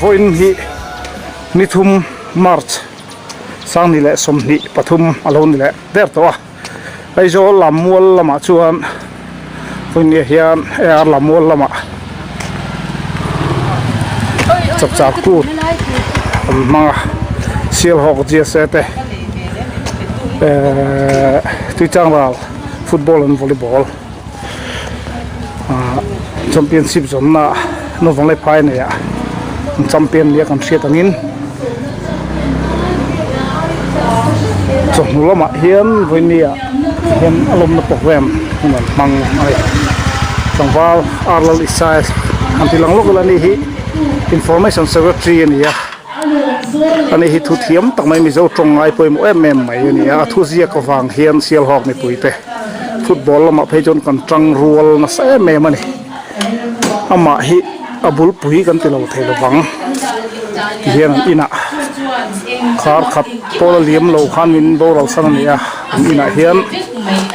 Vawiin hi nithum March sangni leh 23 a lo ni leh der tawh a Aizawl lammual lamah chuan vawiin hian ar lammual lamah chapchar kut an hmang a Sialhawk GSA te ehh Tuichangral football and volleyball ahh championship zawmna naupang leh phai nei ah an champion nia kan hriat angin chawhnu lamah hian vawinia hian a lawmna program hun an hmang a ni tlangval Arlal Isai an ti lang lawk ila ani hi information secretary a ni a ani hi thu thiam tak mai Mizo tawng ngai pawimawh em em mai a ni a a thu ziak avang hian Sialhawk mipui te football lamah phei chuan kan tang rual nasa em em a ni. Amah hi a bulpui kan ti lo thei lovang ti hian an inah khar khat pawl a liam lo khan min boral san a ni a an inah hian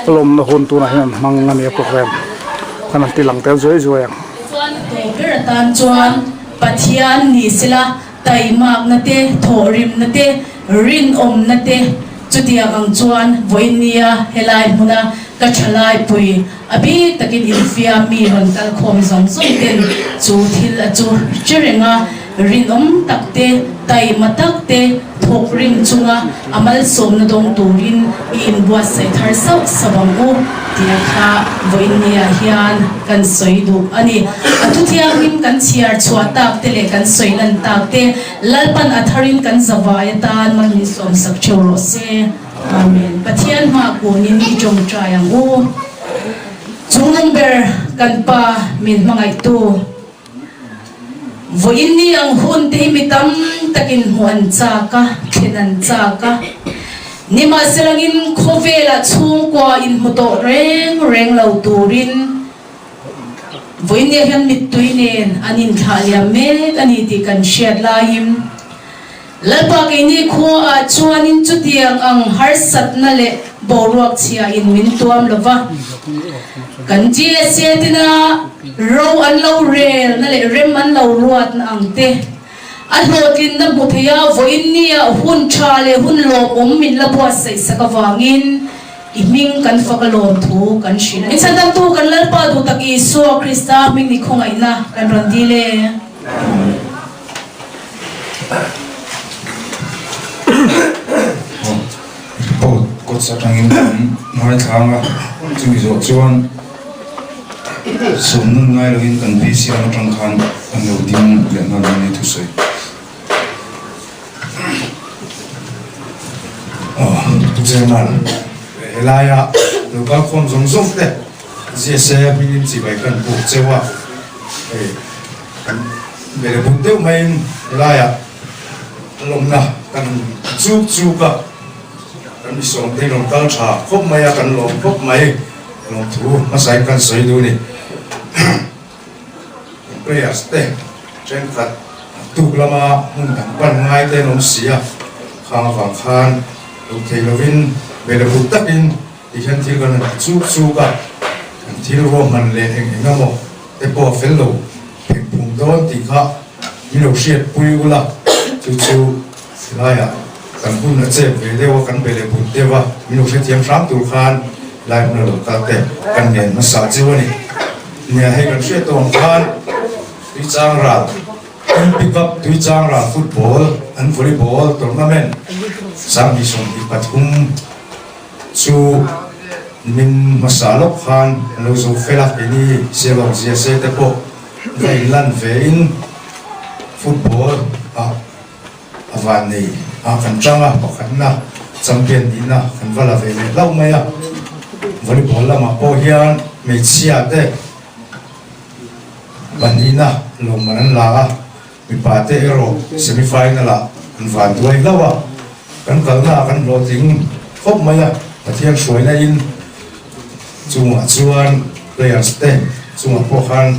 a lawmna hun tunah hian an hmang a ni a program khan an ti lang tel zuai zuai ang. Chuan tawh ber atan chuan Pathian ni sela taimakna te, thawhrimna te, rinawmna te chutiang ang chuan vawinia helai hmuna ka thalai pui a bik takin infiam mi rawn kal khawm zawng zawng ten chu thil a chu hre reng a, rinawm tak te, taima tak te thawk rim chunga a malsawmna dawng turin i inbuatsaih thar sauh sauh ang u tih a kha vawiinniah hian kan sawi duh a ni. A thuthianghlim kan chhiar chhuah tak te leh kan sawi lan tak te Lalpan a tharin kan zavai atan mal min sawmsak theuh rawh se. Amen. Pathian hma kunin i tawngtai ang u. Chungnung ber kan Pa min hmangaihtu. Vawiin ni ang hun te hi mi tam takin hmuh an chak a, thlen an chak a. Nimahselangin khawvelah chhungkua inhmu tawh reng reng lo turin vawiin ni ah hian mittui nen an inthlah liam mek a ni tih kan hriat laiin Lalpa keini khuaah chuanin chutiang ang harsatna leh boruak chhiain min tuam lo va, kan GSA tina ro an lo relna leh rem an lo ruatna ang te a hlawhtlinna hmu theia vawiin nia hun tha leh hun lawmawm min la buatsaih sak avangin i hming kan fak a lawm thu kan hrilh a. Inchhandamtu kan Lalpa duhtak Isua Krista hming ni khawngaihna kan rawn dil e. Report kawt atangin kan ngaithlang a, chumi zawh chuan sawm nun ngai loin kan BCM atang khan an lo ding leh nghal dawn ni thusawi. Chairman, helaia lo kalkhawm zawng zawng te GSA hmingin chibai kan buk cheu a, hei kan bele but deuh maiin helaiah lawmna kan chuk chuk a, kan mi sawm te rawn kal tha khawp mai a, kan lawm khawp mai lawmthu hmasain kan sawi duh a ni. Kan players te thenkhat tuk lama hmun dang pan ngai te an awm si a, khang avang khan lo thei lovin bele but takin Tihian thil kan han ti chuk chuk a, kan thil ruahman leh eng eng emaw te pawh a fel lo phek phung dawn tih kha min lo hriatpui ula, chu chu helaiah kan hun a chep ve deuh a, kan be leh but deuh a, min lo hrethiam hram tur khan helai hmun a lo kal te kan nen hmasa cheu a ni. Nia hei kan hriat tawh ang khan Tuichang ral MP Cup Tuichang ral football and volleyball tournament 2023. Chu Nimin hmasa lawk khan an lo zo fel a, keini Sialawk zia se te pawh va inlan ve in football ah a van nei ah kan chang a, pakhatna champion nihna kan va la ve leh hlauh mai a. Volleyball lamah pawh hian hmeichhia te pahnihna lawmman an la a. Mipa te erawh semi final ah an van duai hlauh a, kan kalna ah kan hlawhtling khawp mai a, Pathian hruaina in chungah chuan players te chungah pawh khan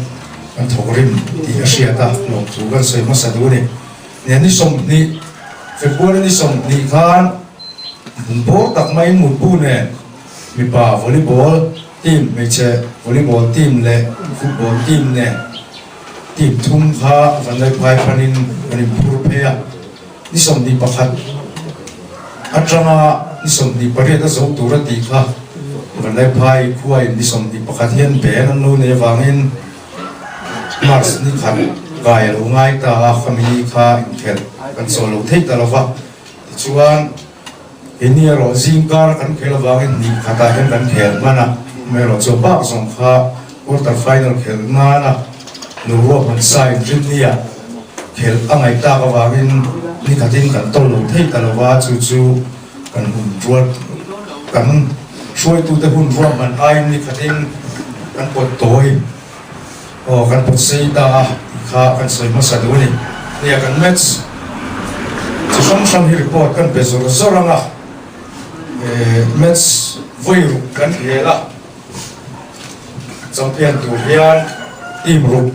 kan thawk rim tih a hriat a, lawmthu kan sawi hmasa duh a ni. Nia ni 20, February ni 20 khan bawr tak maiin mutbu nen mipa volleyball team, hmeichhe volleyball team leh football team nen Team thum kha Vanlaiphai panin kan inphur phei a, ni 21 atanga ni 28 a zo tur a tih kha Vanlaiphai khuain ni 21 hian ban an lo nei avangin March ni khat kai a lo ngai ta a, khami ni kha inkhelh kan chawl lo thei ta lo va, tichuan Keini erawh zingkar kan khel avangin hnih khatah hian kan khel hman a, amaherawhchu bak zawng kha quarter final khelh nana lo ruahman sa inrinnia khelh a ngaih tak avangin ni khatin kan tawlh lo thei ta lo va, chu chu kan hun ruat kan hruaitute hun ruahman aiin ni khatin kan pawt tawi. Aw kan pawt sei ta a tih kha kan sawi hmasa duh a ni. Nia kan match chi hrang hrang hi report kan pe zawr zawr ang a, match vawi ruk kan khel a, champion tur hian team ruk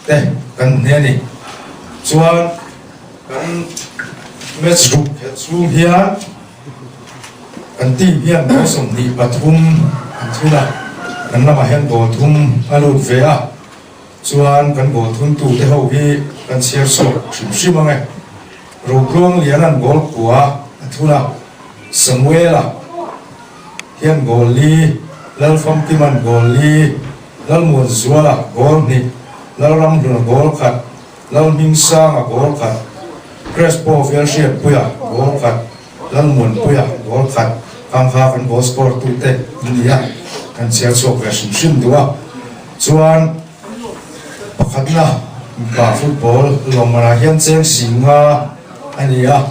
te kan hne a ni. Chuan kan match ruk khelh chhung hian Kan team hian goal 23 an thun a, kan lamah hian goal thum a lut ve a, chuan kan goal thun tu te ho hi kan chhiar chhuak hrim hrim ang e. Rotluang Liana'n goal kua a thun a, Samuela hian goal li, Lalfamkima'n goal li, Lalmuanzuala goal hnih, Lalramhluna goal khat, Lalhmingsanga goal khat, Crespo Velhriatpuia goal khat, Lalmuanpuia goal khat, Kangkha kan goal score tute an ni a, kan chhiar chhuak ve hrim hrim duh a. Chuan pakhatna mipa football lawmmanah hian cheng singa a ni a,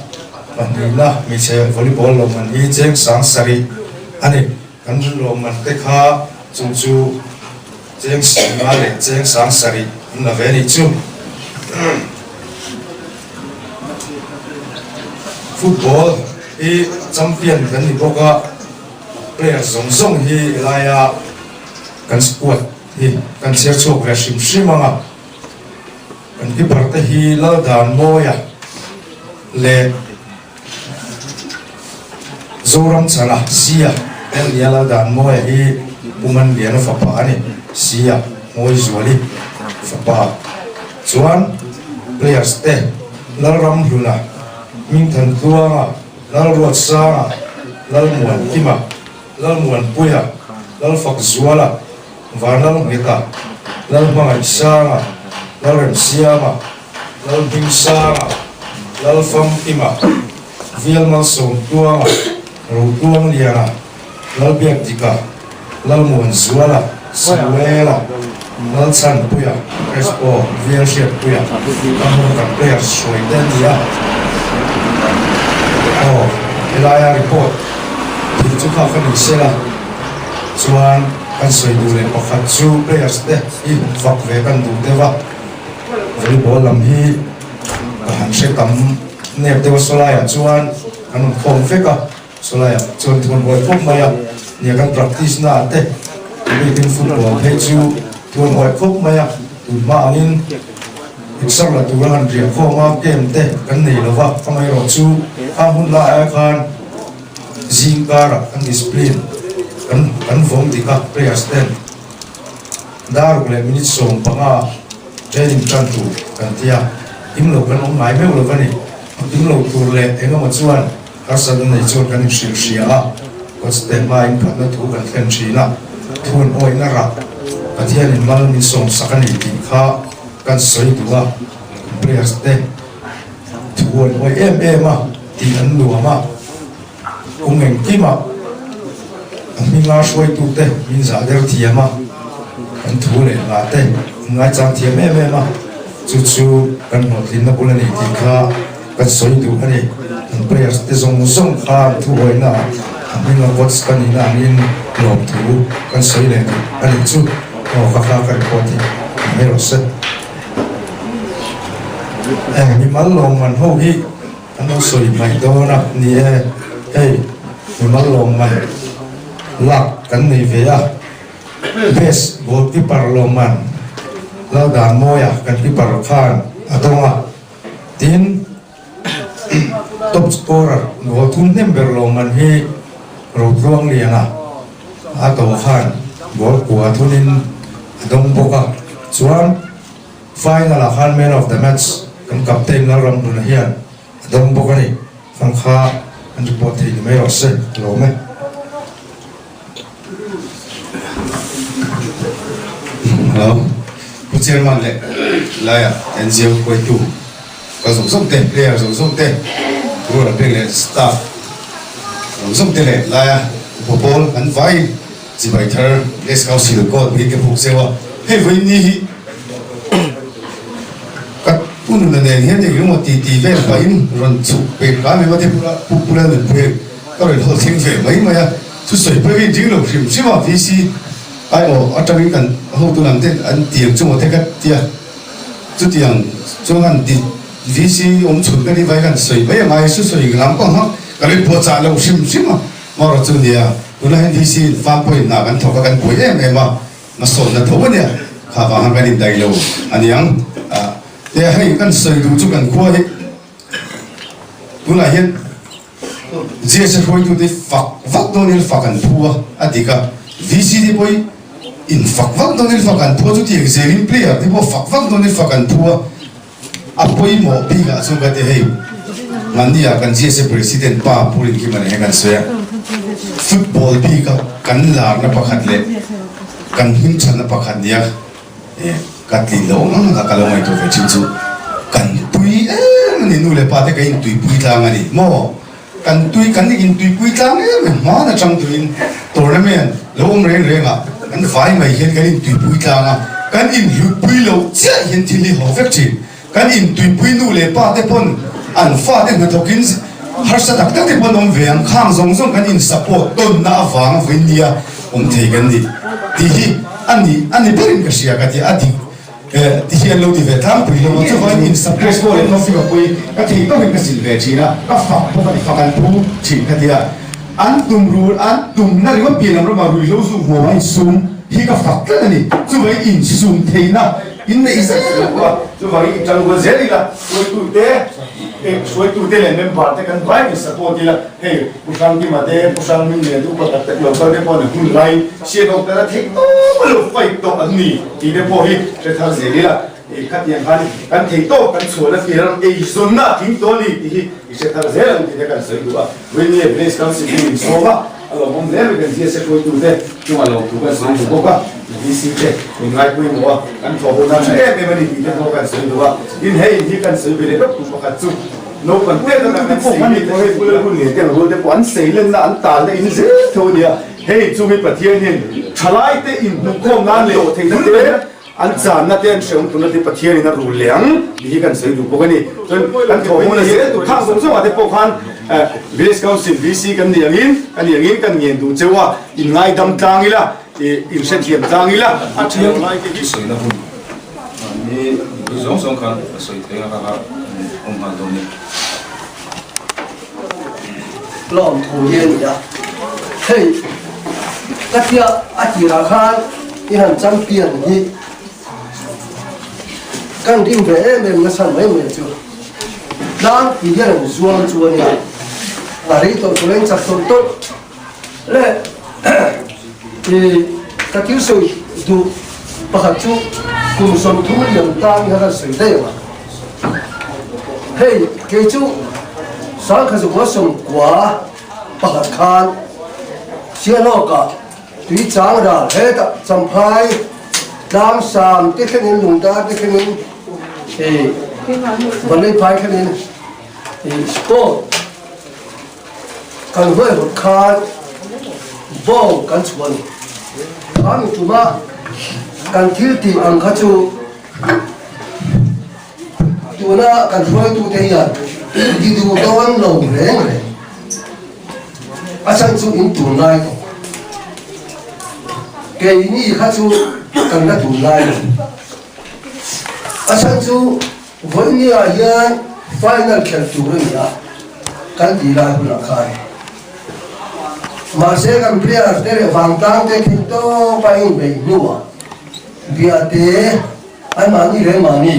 pahnihna hmeichhe volleyball lawmman hi cheng 7000 a ni. Kan lawmman te kha chung chu cheng 50 leh cheng 7000 an la ve nih chu. Football hi champion kan ni bawk a, player zawng zawng hi helaia kan squad hi kan chhiar chhuak ve hrim hrim ang a. Kan keeper te hi Laldanmawia leh Zoram chhana Sia Elnia Laldanmawia hi Pu Manliana fapa a ni. Sia Mawizuali fapa chuan players te Lalramhluna, Hmingthantluanga, Lalruatsanga, Lalmuankima, Lalmuanpuia, Lalfakzuala, Vanlalngheta, Lalhmangaihsanga, Lalremsiama, Lalhmingsanga, Lalfamkima, Vialmalsawmtluanga, Rotluangliana, Lalbiakdika, Lalmuanzuala, Samuela, Lalchhanpuia, Crespo, Velhriatpuia, ka hmun kan players hruai te a ni a. Aw, helaia report thil chu kha ka ni sela chuan kan sawi duh leh pakhat chu players te hi fak ve kan duh deuh a. Volleyball lam hi ka han hre tam nep deuh a, sawlaiah chuan kan awm khawm vek a, sawlaiah chuan thuan hawi khawp mai a, nia kan practice na ah te bikin football phei chu thuan hawi khawp mai a, tun hma angin exer la tura han riah khawm a game te kan nei lo va, amaherawh chu khang hun laiah khan zing karah kan discipline kan kan vawm dik a players ten. Dar ruk leh minute 15 training tan tur kan ti a, kim lo kan awm ngai meuh lo va ni. A kim lo tur leh eng emaw chuan harsatna nei chuan kan inhrilh hria a, coach te hmain phatna thu kan thlen thin a, thu an awihna rah Pathianin mal min sawmsak a ni tih kha kan sawi duh a, players te thu an awih em em a tih an nuam a, kum engkimah. hminga hruaitute min zah der thiam a, kan thu leh hla te an ngaichang thiam em em a, chu chu kan hlawhtlinna bul a ni tih kha kan sawi duh a ni. Kan players te zawng zawng kha an thuhawihna ah a hminga coach ka nihna angin lawmthu kan sawi leh duh a nih chu. Aw kha kha ka report hi mai rawh se. Eng mimal lawmman ho hi An lo sawi hmaih dawn a, ni e, hei mimal lawmman lak kan nei ve a, best goalkeeper lawmman Laldanmawia kan keeper khan a dawng a, tin top scorer goal thum hnem ber lawmman hi Rotluangliana a tawh khan goal kua thunin a dawng bawk a, chuan. Final ah khan man of the match kan captain Lalramhluna hian a dawng bawk a ni. Khang kha an report thei ni mai rawh se, a lawm e. Hello, Pu Chairman leh laia NGO hruaitu ka zawng zawng te, player zawng zawng te, rural bank leh staff zawng zawng te leh laia upa pawl an vai Chibai thar Village Council Court hi ka buk zeuh a, hei vawiin ni hi ka pu nuna nen hian eng emaw ti ti vel pahin rawn chhuk pek hram emaw te bula pu pula nunpui ka rawn haw thleng ve mai mai a, thusawi pawh hi ding lo hrim hrim a, VC aiawh atangin kan hotu lam te an tiang chu maw te ka tia, chutiang chuan an ti VC awm chhun ka nih vai khan sawi mai angai thusawi lam pang hak ka lo inpuahchah lo hrim hrim a. Hmawra chu nia, tuna NDC in farm pawhin hna kan thawk a, kan buai em em a, hmasawnna tho a nia, kha vang khan kan indaih lo a niang. Te hei kan sawi duh chu kan khua hi tunah hian GSA hruaitute fak vak dawnin fak an phu a, a dik a, VC te pawhin in fak vak dawnin fak an phu a, chutiang zelin player te pawh fak vak dawnin fak an phu a. A pawimawh bik ah chuan ka ti hei, mahni ah kan GSA President pa Pu Rinkima nen hian kan sawi a, football bik a kan larna pakhat leh kan hmingthatna pakhat nia ka tlin loh ang ang a ka lo ngaihtuah ve thin chu kan tui em a ni, nu leh pa te kan intuipui tlang a ni maw? Kan tui kan intuipui tlang em em hman atang tuin tournament lo awm reng reng ah kan vai mai hian kan intuipui tlang a, kan inhlutpui loh chiah hian thil hi haw vek thin. Kan intuipui nu leh pa te pawn an fa te hnathawkin harsa tak tak te pawn awm ve ang, khang zawng zawng kan in support tawnna avanga vawiin nia awm thei kan ni tih hi a ni a ni berin ka hria ka ti a dik. Ti hian lo ti ve tlangpui lo a, chuvangin in support pawh leh coffee ka pui ka thei tawkin ka zin ve thin a, ka fak bawk a ni, fak an phu thin ka ti a, an tum rul an tumna ringawt pian lam ramah ruihhlo zu huam a insum hi ka fak tlat a ni, chuvangin insum theihna in neih zel lo a, chuvangin i tangrual zel ila hruaitute hruaitute leh member te kan vai in support ila hei Pu Hrangkima te Pu Hrangmin leh upa tak tak lo kal te pawh an hun lai hriat awk tana theih tawp a lo fight tawh an ni tih te pawh hi hre thar zel ila i khatiang khan kan theih tawp kan chhuahna tir a eizawnna a tling tawh a ni tih hi i hre thar zel ang tih te kan sawi duh a. Vawiin Village Council hi min sawm a, a lawmawm hle mai kan GSA hruaitute chungah lawmthu kan sawi duh bawk a, VC te min ngaipawimawh a, kan thawh hun a tha em em a ni tih te pawh kan sawi duh a. Tin hei in hi kan sawi ve leh vek tur pakhat chu Naupang te atana kan sei mi te hei pula hun ngei te ang rual te pawh an sei lenna an talna in zel tho a nia. Hei chu mi Pathian hian thalai te inhmuhkhawm nan leh theihna te an channa te an hreawm turna te Pathian in a rul leh ang tih hi kan sawi duh bawk a ni. Chuan kan thawh hmuna zel tur thang zawng zawngah te pawh khan Village Council VC kan nih angin kan nih angin kan ngen duh cheu a, inngaidam tlang ila, inhrethiam tlang ila a thiam lai te hi. Sawina hun Mahni mipui zawng zawng khan a sawi thei ang a kha awm nghal dawn e. Lawm thu hi a ni a, hei ka tia a tirah khan i han champion hi kan ring ve em em nasa mai mai chu tlangpui hian an zuam chu a nia, a rei tawh tur a inchak tawlh tawlh. Le i ka thil sawi duh pakhat chu kum 30 liam tan kha kan sawi daih ang a. Hei kei chu sangkha zakua 91 khan Sialhawkah tui chang ral hetah Champhai tlang sam te thlengin Lungdar te thlengin i Vawleiphai thlengin i sport Kan huaihawt khan Bawng kan chhuah a ni. Kha mi tuma kan thil tih ang kha chu tuna kan hruaitute hian ti duh dawn lo reng reng. A chhan chu in tunlai tawh. Keini kha chu kan la tunlai lo. A chhan chu vawinia hian final khelh tur a ni a, kan tih lai hunah khan. Mahse kan player te leh vangtlang te theih tawp a inbeih hnuah Biate anmahni leh mahni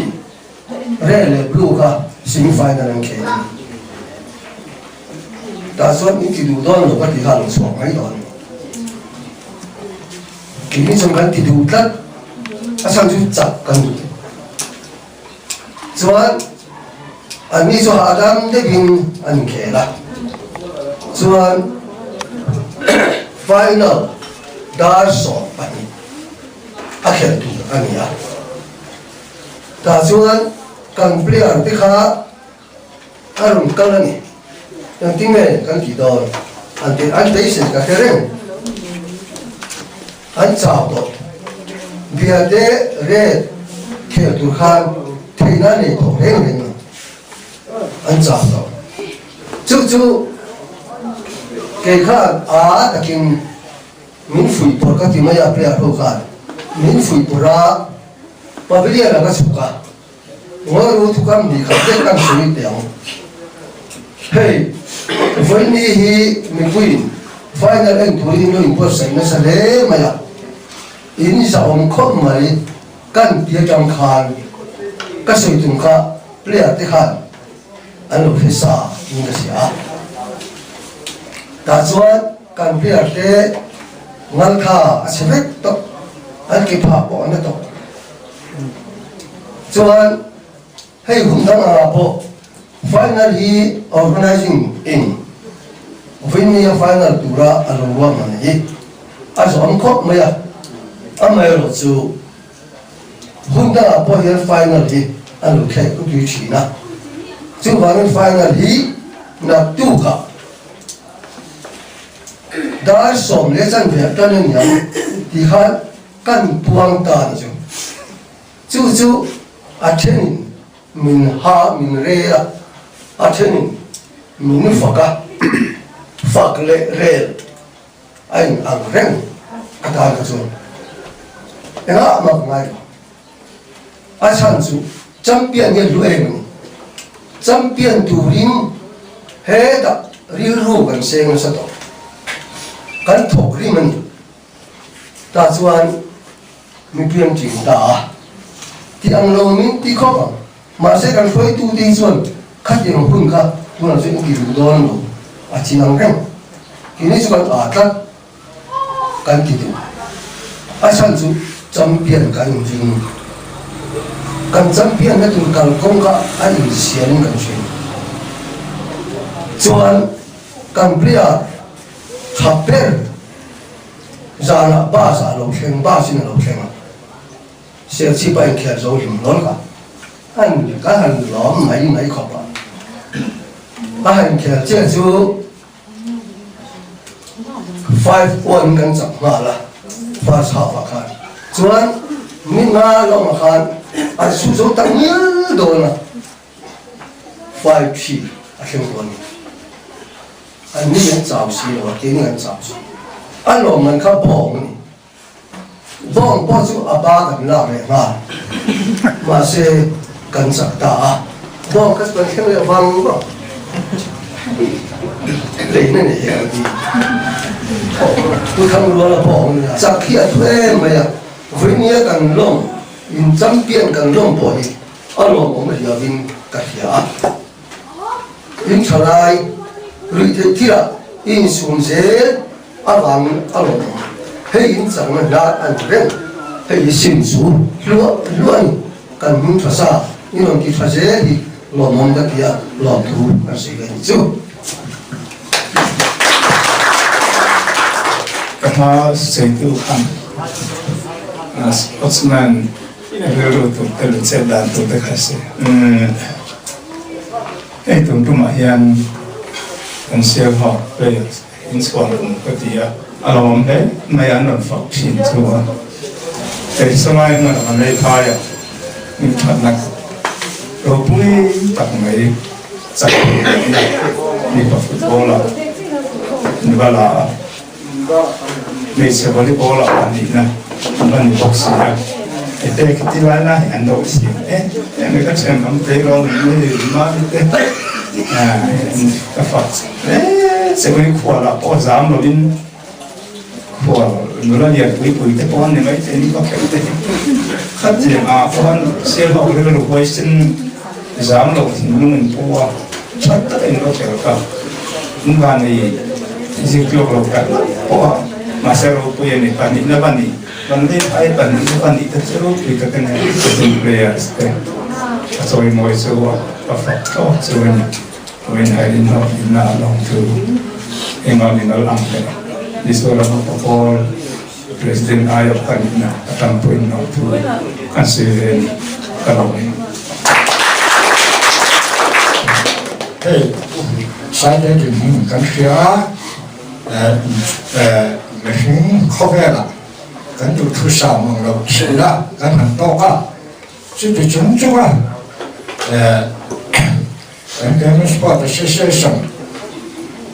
Red leh Blue kha semi final an khel a ni. Tah chuan in ti duh dawn lo ka ti kha a lo chhuak mai dawn a ni. Keini chuan kan ti duh tlat a chhan chu chak kan duh. Chuan anni chu hahdam deuhin an inkhel a, chuan final dar 12 a khelh tur a ni a, tah chuan kan player te kha a rawn kal a ni. Engtin nge kan tih dawn? An ti an beisei ka hre reng. An chau tawh. Biate red khel tur khan theihna nei tawh reng reng lo. An chau tawh. Chu chu kei khan a takin min fuih pawrh ka ti mai a player ho khan min fuih pawrh a pavilion ah ka chhuk a. Ngawi ru thukam ni khat vek kan sawi teh ang. Hei, vawiini hi mipuiin final en turin lo inbuatsaih nasa hle mai a, in zahawm khawp mai kan ti atang khan ka sawi tum kha player te khan an lo hre sa in ka hria a. Tah chuan kan player te ngaltha a chhe vek tawh, an ke phah pawh an la tawh. Chuan hei hun dang angah pawh final hi organising in vawinia final tura a lo ruahman hi a zawm khawp mai a, amaherawh chu hun dangah pawh hian final hi a lo thlek tui thin a, chuvangin final hi naktukah dar 10:15 ah tan a ni ang tih khan Kan puang ta ni chu. Chu chu a thenin min ha min rel a, a thenin min fak a, fak leh rel a in ang reng a tan kha chuan engah mak ngai lo. A chhan chu champion hian hlu em a ni. Champion turin hetah rilru kan seng nasa tawh. Kan thawk rim a ni. Tah chuan mipui an ṭin ta a, ti ang lo min ti khawp ang. Mahse kan hruaitute hi chuan khatiang hun kha tunah chuan in ti duh dawn lo, a chiang reng. Keini chu kan aa tlat kan ti duh. A chhan chu champion kan inring. Kan champion na tur kalkawng kha a insiamin kan hria. Chuan kan player tha ber Zanah bus ah lo thleng, bus in a lo thleng a, Serchhip a inkhel zo hlim hlawl kha an ka han lawm mai mai khawp a, a han inkhel chiah chu 5-1 kan chak nghal a, first half ah khan chuan ni nga lawngah khan an su zo tak ngial dawn a, 5-3 a thleng dawn a ni. An ni an chau si lo a, keini an chau si. A lawmman kha bawng a ni. Bawng pawh chu a ba kan lak leh nghal. Mahse, kan chak ta a. Bawng kha chu kan thleng leh vang vang. Leina nei hi an ti. Pu Thangruala bawng a ni a. Chak hi a thu em mai a. Vawinia kan lawm, in champion kan lawm pawh hi a lawmawm riauin ka hria a. In tha lai ruih theih thilah i insum zel avangin a rawn awm. Hei in changna hnar a ni reng. Hei hi sim chu hluah hluah a ni. Kan hming tha sa i rawn ti tha zel hi lawmawm ka ti a, lawmthu kan sawi ve a ni chu. Ka hma sawitu khan sportsman Rilru tur te leh chet dan tur te kha si. Hei tun tumah hian kan siam ho players in chhuan rum ka ti a. A lawm hle mai an rawn fak thin chu a. Kei sawlai hmun a kan lei phai a, min thatna ropui tak mai chak thei lohna mipa football ah an va la a, hmeichhe volleyball ah pahnihna an va ni bawk si a. Hete khiti lai lai hi an do thiam em em mai ka thenawm tleirawl nui mami te ka fak hle che ui khual ah pawh zam lovin Khual nula lian pui pui te pawh an ni mai thei ni ka khelh te hi. Khatiang ah khuan Sialhawk rilru huaisen zam loh thinlung in pu a, that tak in va khelh ka. In vanei zirtlawk lo tak tak pawh a, mahse ropui a ni, pahnihna va ni, van lei phai pahnihna va nih te chu ropui tak a ni. Team players te a chawimawi chu a fak thlawt chu a ni. Vawiin hlawhtlinna a lawm chu engah min al ang le? Mizoram upa pawl President aiawh ka nihna atang pawhin lo thu kan sawi ve a ni ka lo ni. Hei Saite dinhmun kan hria a, mihring khawvelah kan duhthusam ang lo thihna kan han tawk a, chuti chung chunga Kan German Sport Association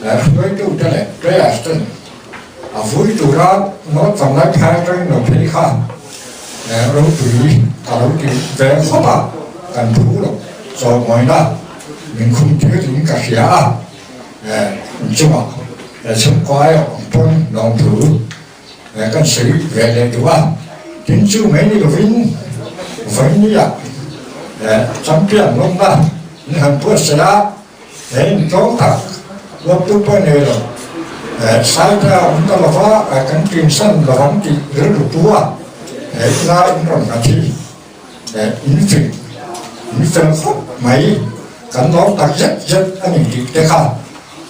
hruaitute leh players ten a vui tura North Vanlaiphai atangin lo phei kha ropui ka lo ti ve khawp a, kan phu lo chawhmawina min khum tir in ka hria a, inchungah chhungkaw aiawh ang pawn lawmthu Kan sawi ve leh duh a, tin chu mai ni lovin Vainia champion lawmna in han buatsaih a, he intlawm tak lawmtu pawh nei lo Saite a awm ta lova kan tinsan lovang tih rilru pu a, he ina in rawn nghat hi in fing in fel khawp mai kan lawm tak zet zet a ni tih te kha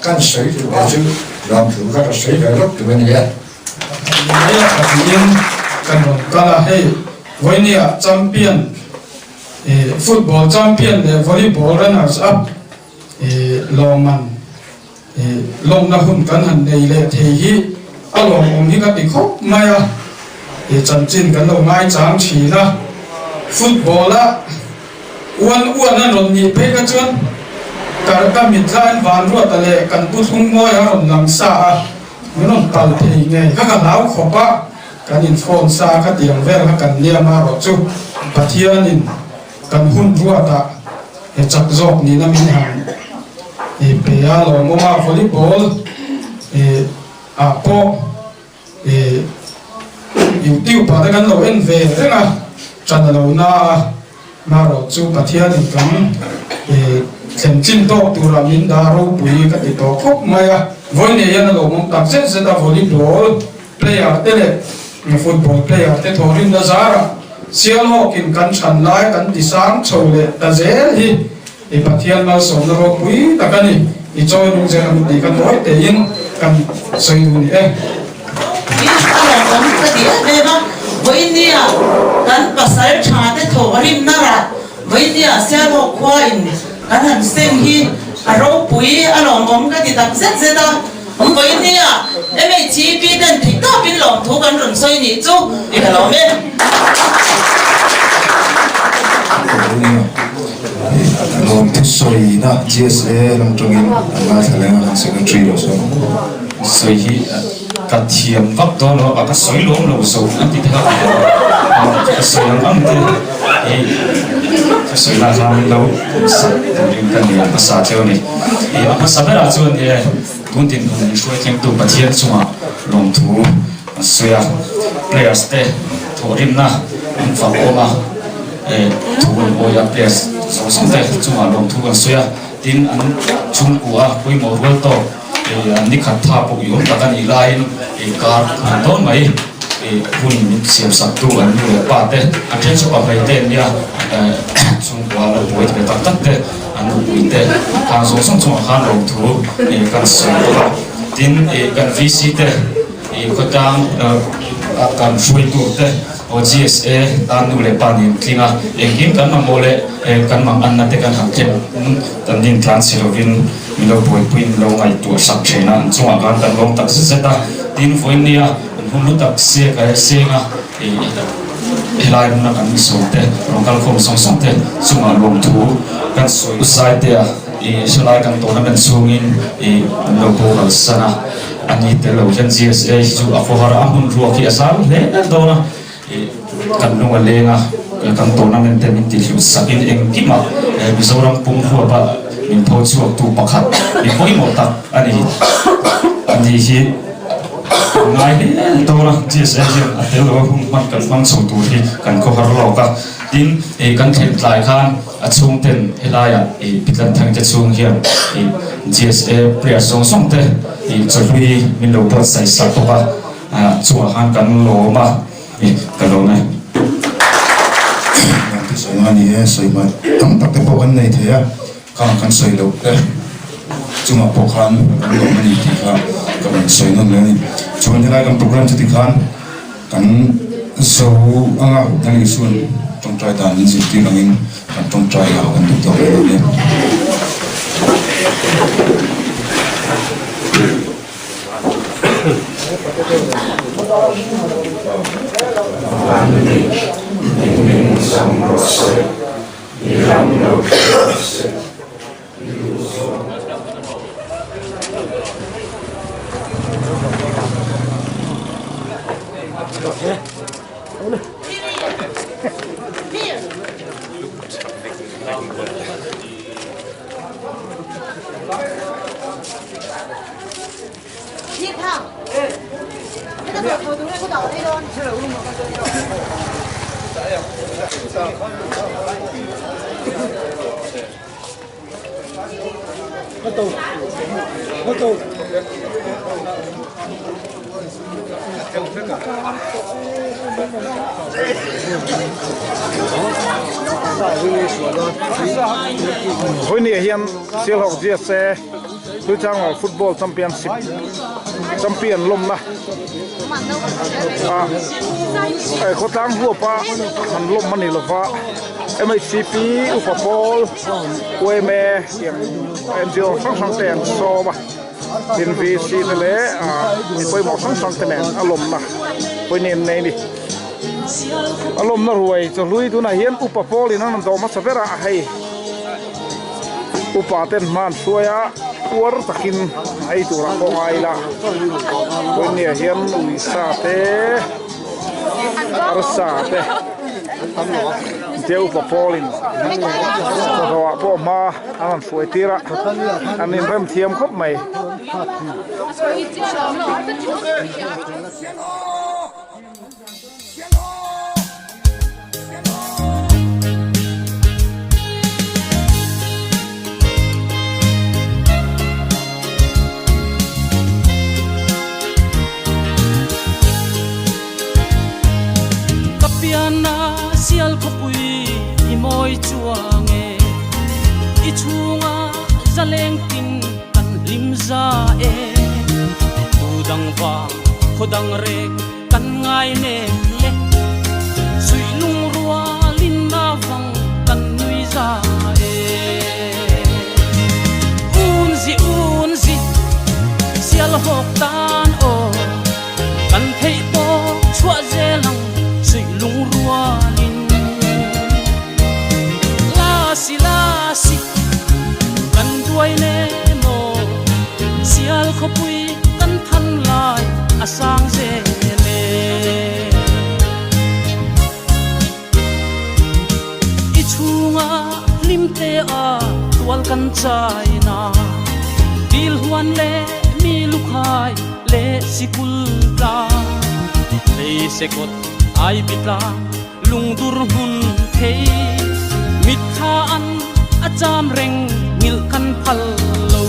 Kan sawi duh ve chu lawmthu ka rawn sawi ve lawk duh a ni e. Mai a tha tiin kan rawn kal a, hei vawinia champion football champion leh volleyball runners up lawmman lawmna hun kan han nei leh thei hi a lawmawm hi ka ti khawp mai a, chanchin kan lo ngaichang thin a, football a Uan uan an rawn nih phei kha chuan kar ka mit lain Vanruata leh kan pu Thlungmawi a rawn lang sa a, min rawn pal thei ngei kha ka hlau khawp a, kan in phone sa kha tiang vel kha kan liam a rawh chu Pathianin kan hun ruatah he chak zawk nihna min han pe a lawmawm a, volleyball ah pawh. Ih YouTube ah te kan lo en ve reng a, ṭan a lo na a, marawh chu Pathian in kan ih thlen chin tawk tura min dah ropui ka ti tawh khawp mai a, vawi nei hian a lo awm tak zet zet a, volleyball player te leh football player te thawhrimna zarah Sialhawkin kan ṭhan lai kan ti sang chho leh ta zel hi. I Pathian malsawmna ropui tak a ni. I chawi nung zel ang tih ka tawi tein kan sawi duh ni e. I a lawmawm ka ti em em a, vawinia kan pasal tha te thawh rimna rah vawinia Sialhawk khua in kan han seng hi a ropui a lawmawm ka ti tak zet zet a, vawinia MHEP ten theih tawpin lawmthu kan rawn sawi nih chu i ka lawm e. Lawmthu sawina GSA lam tangin an ngaithla leng a, kan Secretary lo sawi. Sawi hi ka thiam vak dawn lo a, ka sawi lawm lo zo an ti te kha ka sawi ang ang te hi ka sawi lah khan lo sak turin ka ni a hmasa cheu a ni. A hmasa berah chuan e tun dinhmun min hruai thlengtu Pathian chungah lawmthu an sawi a, players te thawhrimna an fak awm a, thu an awi a, players zawng zawng te chungah lawmthu an sawi a, tin an chhungkua pawimawh rual tawk an ni khat tha pawh i awm tak a nih laiin kar hman dawn mai hun min siam sak tu an nu leh pa te an then chu pahmei te an nia chhungkua lo buai ve tak tak te an nupui te khang zawng zawng chungah khan lawmthu kan sawi bawk a, tin kan VC te. I khawtlang kan hruaitu te aw GSA tan nu leh pa nen tling a, engkim kan mamawh leh kan manganna te kan han thleng kan din tlan si lovin min lo buaipui min lo ngaihtuah sak thin a, an chungah khan kan lawm tak zet zet a, tin vawiin nia an hun hlu tak sek a seng a ih helai hmuna kan sawm te rawn kal khawm sawng sawng te chungah lawmthu kan sawi zai te a ih helai kan tournament chhungin ih an lo boral san a, a ni tel lo hian GSA hi chu a khawhar a hmun ruak hi a zau hle dawn a. Kan lung a leng a, kan tournament te min tihhlut sakin engkimah Mizoram pum huapa min pho chhuaktu pakhat mi pawimawh tak a ni. Ani hi ngai hle dawn a, GSA hian a tel lo a hun hman kan hmang chho tur hi kan khawhar lawk a. Tin, kan thlen tlai khan a chhungten helaiah Pitlanthang te chhung hian GSA player zawng zawng te chawhlui min lo buatsaih sak bawk a. Chungah khan kan lawm a, ka lawm e. Kan ti sawi nga ni e, sawi hmai tam tak te pawh kan nei thei a, khang kan sawi loh te chungah pawh khan kan lawm a ni tih kha ka rawn sawi nawn leh a ni. Chuan helai kan program chu tikhan kan zo anga Lal Isua'n tawngtai dan min zirtir angin kan tawngtai a kan duh tawk leh dawn e. Vawinia hian Sialhawk GSA Tuichangral Football Championship champion lawmna ah khawtlang huapa han lawm a ni lova MHCP upa pawl UMA tiang NGO hrang hrang te an sawm a tin VC te leh ah mi pawimawh hrang hrang te nen a lawmna pawimawh an nei a ni a lawmna ruai chawhlui tunah hian upa pawlin an rawn dawh hmasa ber a hei. Upa ten hma an hruai a, uar takin ei turah pawh ngai ila. Vawinia hian uisa te, arsa te, tia upa pawlin chawhlawh ah pawh hma an rawn hruai tir a, an inrem thiam khawp mai. Ka pianna sial khawpui i mawi chuang e, i chhunga zaleng tin kan hlim za e. Tu dang vang khaw dang rek Kan ngai nem le suih lung rualin a vang kan nui za e. Un zi un zi sial hawk tan aw kan theih tawk chhuah zel ang suih lung rualin. La si la si kan duai nem aw sial khawpui Kan than lai a sang zel e. I chhunga hlim te a tual kan chai na. Dil huan le mi lukhai le sikul tla. Lei sekawt ai bitla lungdur hmun thei. Mitthla an a cham reng ngilh kan phal lo.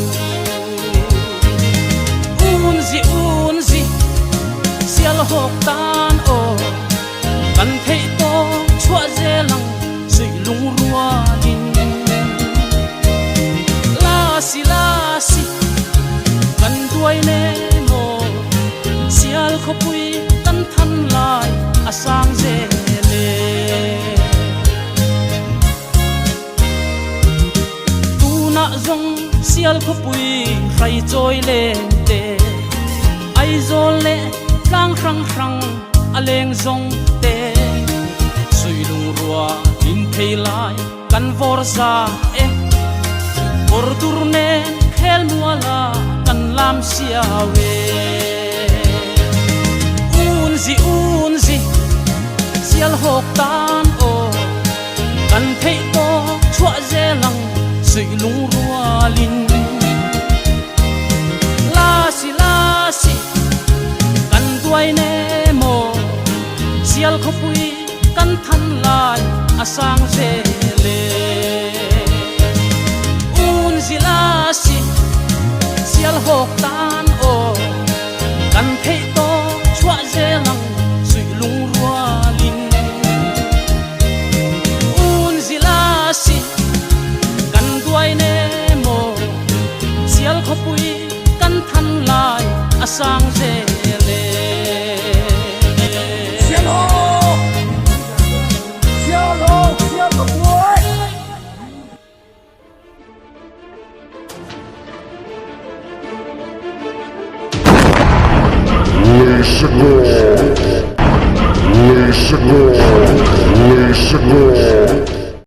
Un zi un zi sial hawk tan aw kan theih tawk chhuah zel ang suih lung rualin la si la si kan duai nem aw sial khawpui kan than lai a sang zel e. Tunah zawng. Sial khawpui hrai chawi len te, Aizawl leh tlang hrang hrang a leng zawng te. Suilung rua in phei lai kan vawr za e, Kawr dur nen khel muala kan lam siau e. Unzi unzi sial hawk tan aw. Kan theih tawk chhuah zel ang suih lungrualin. Lasi lasi kan duai ne maw sial khawpui kan than lai a sang zel e. Unzi lasi sial hawk tan aw kan theih tawk chhuah zel ang suih lungrualin. Un zila si kan duai ne maw sial khawpui kan than lai a sang zel e. Sial ho! Sial ho! Sial khawpui! Lei Lei.